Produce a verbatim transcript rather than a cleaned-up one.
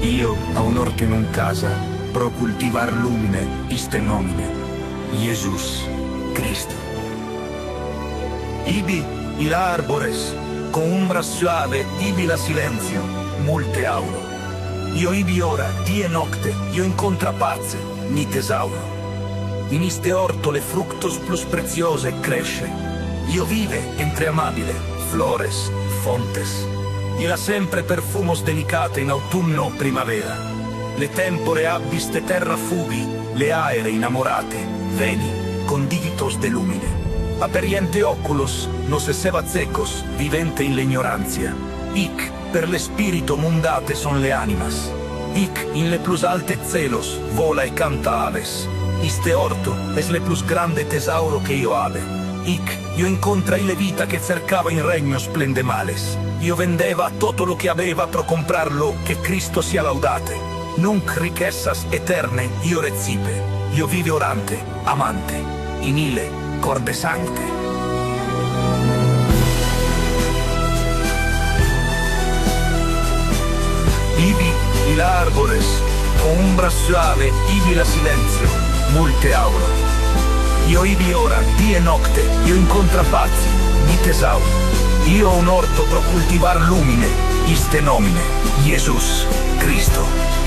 Io a un orto in un casa, pro cultivar lumine, iste nomine, Jesus Cristo. Ibi il arbores, con umbra suave, ibi la silenzio, multe auro. Io ibi ora, die nocte, io incontra pace, mi tesauro. In iste orto le fructos plus preziose cresce. Io vive entre amabile, flores, fontes. Io ha sempre perfumos delicate in autunno, primavera. Le tempore ab iste terra fubi, le aere inamorate, veni, condigitos de lumine. Aperiente oculos, nos esseva cecos, vivente in l'ignoranzia. Ic, per le spirito mundate son le animas. Ic, in le plus alte celos, vola e canta aves. Iste orto, es le plus grande tesauro che io habe. Ic, io incontrai le vita che cercava in regno splendemales. Io vendeva toto lo che aveva pro comprar lo che Cristo sia laudate. Nunc richessas eterne, io recipe. Io vive orante, amante, in ille, corde sancte. Ibi, il arbores, con umbra suave, ibi la silenzio, multe auro. Io ibi ora, die nocte, io incontra pace, mi tesauro. Io un orto pro cultivar lumine, iste nomine, Jesus Cristo.